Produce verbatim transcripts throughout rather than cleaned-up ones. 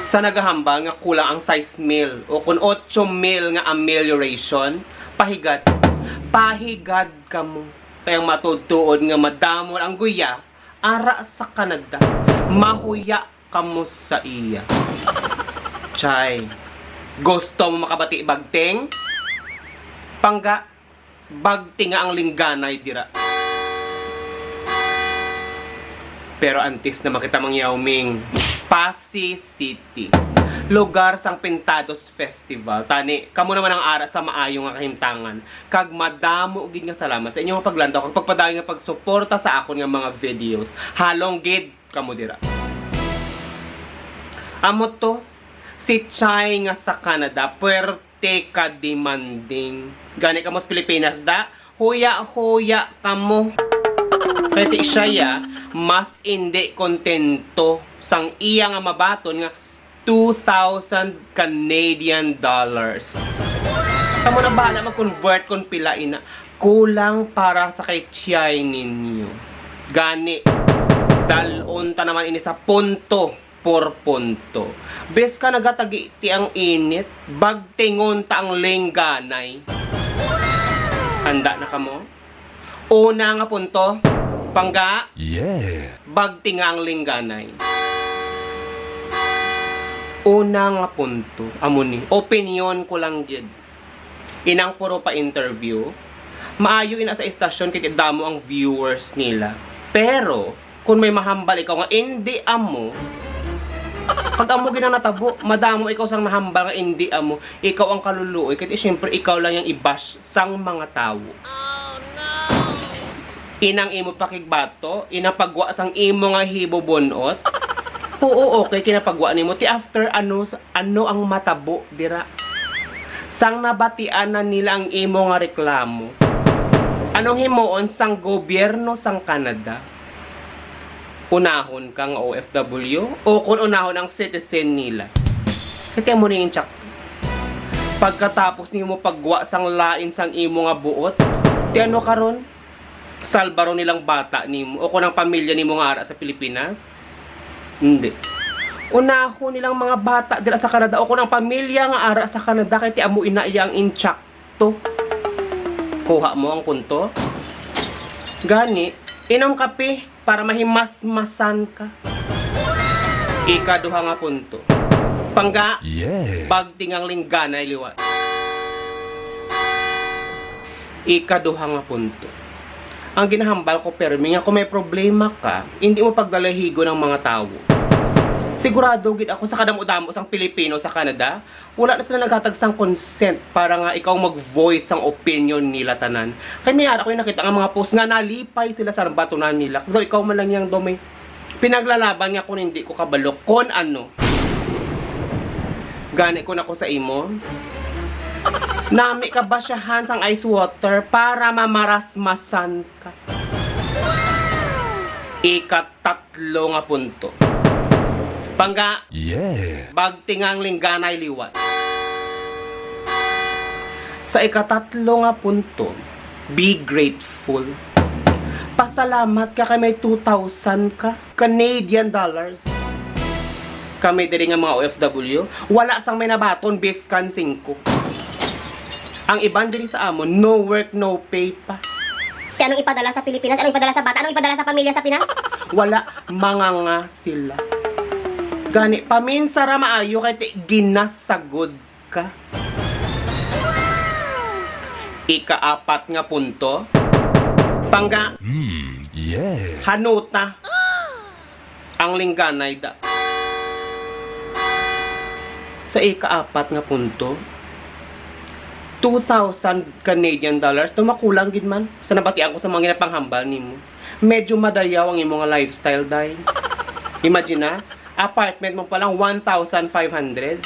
Sa nagahambal nga kulang ang sais mil o kun otso mil nga amelioration, pahigad. Pahigad kamo. Kay ang matuod-tuod nga madamo ang guya ara sa Canada. Mahuya kamo sa iya. Chay, gusto mo makabati bagting? Pangga, bagting nga ang lingganay dira. Pero antes na makita mang yauming, Passi City, lugar sang Pintados Festival. Tani, kamo naman ang ara sa maayo nga kahimtangan. Kag madamo gid nga salamat sa inyo nga paglantaw kag pagpadayon nga pagsuporta sa akon nga mga videos. Halong gid kamo dira. Amo to, si Chay nga sa Canada, puwerte ka demanding. Gani kamo sa Pilipinas, da, huya-huya kamo. Kay ti siya, ya, mas indi kontento sang iya nga mabaton nga two thousand Canadian dollars. Kamo na bahala mag-convert kung pila ina. Kulang para sa kay Chay ninyo. Gani, dalon ta naman ini sa punto por punto. Bes ka nagatagi ti ang init, bagtingon ta ang lingganay. Handa na kamo? Una nga punto, pangga. Yeah. Bagti nga ang lingganay. Una nga punto, amo ni, opinyon ko lang gid. Inang puro pa interview, maayo ina sa istasyon kay damo ang viewers nila. Pero, kung may mahambal ikaw nga indi amo, pag amo gid ang natabo, madamo ikaw sang nahambal nga indi amo, ikaw ang kaluluoy, kay siyempre ikaw lang yang i-bash sang mga tawo. Inang imo pakigbato, inang pagwa sang imo nga hibubunot. Oo, okay, kinapagwa nimo. Ti after, ano, ano ang matabo dira? Sang nabatian na nila ang imo nga reklamo, anong himuon sang gobyerno sang Canada? Unahon ka nga O F W o kon unahon ang citizen nila? Kay amo ni insakto. Pagkatapos nimo pagwa sang lain sang imo nga buot, ti ano karon? Salbaron nilang bata nimo o kon ang pamilya nimo nga ara sa Pilipinas? Hindi. Unahon nilang mga bata dira sa Canada o kon ang pamilya nga ara sa Canada, kay ti amo ina iya ang insakto. Kuha mo ang punto? Gani, inom kape para mahimasmasan ka. Ikaduha nga punto. Pangga, yeah, bagting ang lingganay liwat. Ikaduha nga punto. Ang ginahambal ko, permi, nga kung may problema ka, hindi mo pagdalahigon ang mga tawo. Sigurado gid ako sa kadamo-damo sang Pilipino sa Canada, wala na sila naghatag sang consent para nga ikaw mag-voice sang opinion nila tanan. Kay may ara ko yung nakita nga mga post nga nalipay sila sa batunan nila. Daw ikaw man lang yang daw may pinaglalaban nga kung hindi ko kabalo kon ano. Gani ko na ko sa imo. Nami ka basyahan sang ice water para mamarasmasan ka. Ikatatlo nga punto. Pangga, yeah, bagting ang lingganay liwat. Sa ikatatlo nga punto, be grateful. Pasalamat ka kay may two thousand ka Canadian dollars. Kami diri nga mga O F W, wala sang may nabaton biskan singko. Ang iban diri sa amon, no work, no pay pa. Kaya anong ipadala sa Pilipinas? Anong ipadala sa bata? Anong ipadala sa pamilya sa Pinas? Wala, manganga sila. Gani, paminsara maayo kay ti ginasagod ka. Ikaapat nga punto, pangga. Mm, yeah. Hanuta ang lingganay da. Sa ikaapat nga punto, two thousand Canadian dollars, to makulang gid man sa nabatian ko sa mga ginapanghambal nimo. Medyo madayaw ang imo nga lifestyle, day. Imagine na, apartment mo pa lang one thousand five hundred.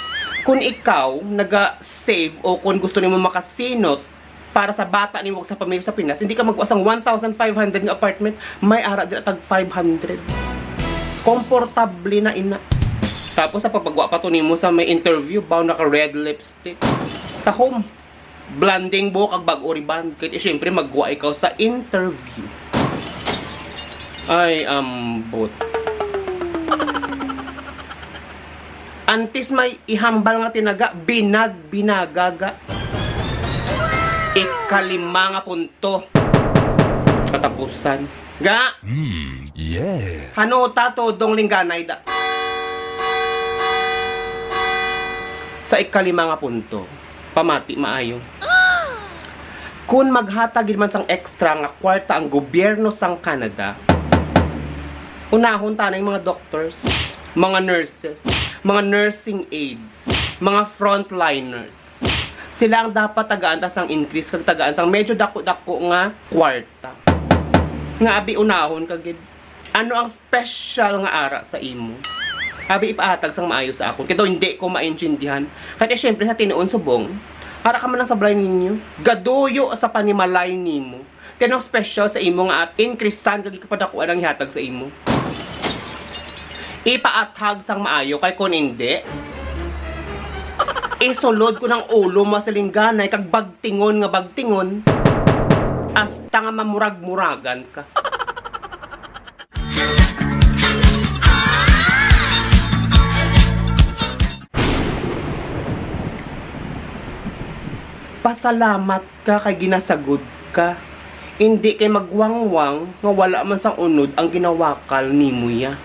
Kung ikaw naga-save o kung gusto nimo makasinot para sa bata nimo ug sa pamilya sa Pinas, hindi ka magwa sang one thousand five hundred nga apartment, may ara dira tag five hundred. Komportable na ina. Tapos sa pagpagwa pa to nimo sa may interview, baw naka red lipstick. Tahom. Blonding buhok kag bag-o rebond. Kay siyempre, magwa ikaw sa interview. Ay, ambot. Antes may ihambal nga tinaga, binag-binagaga. Ikalima nga punto. Katapusan. Ga? Mm, yeah. Hanuta, tudong, lingganay da. Sa ikalima nga punto, pamati maayo. Kun maghatag gid man sang extra nga kwarta ang gobyerno sang Canada, unahon ta na yung mga doctors, mga nurses, mga nursing aides, mga frontliners. Sila ang dapat tagaan ta sang increase kag tagaan sang medyo dako-dako nga kwarta. Nga abi unahon ka gid. Ano ang special nga ara sa imo? Abi ipahatag sang maayo sa akon. Kay daw hindi ko maintindihan. Kay syempre sa tinuon subong, ara ka man lang sa balay ninyo. Gaduyo sa panimalay nimo. Kay anong special sa imo nga at increasean kag ikapadakuan ang ihatag sa imo? Ipaathag sang maayo kay kun indi, isulod ko ng ulo mo sa lingganay kag bagtingon nga bagtingon hasta nga mamurag-muragan ka. Pasalamat ka kay ginasagod ka. Indi kay magwangwang nga wala man sang unod ang ginawakal nimo ya.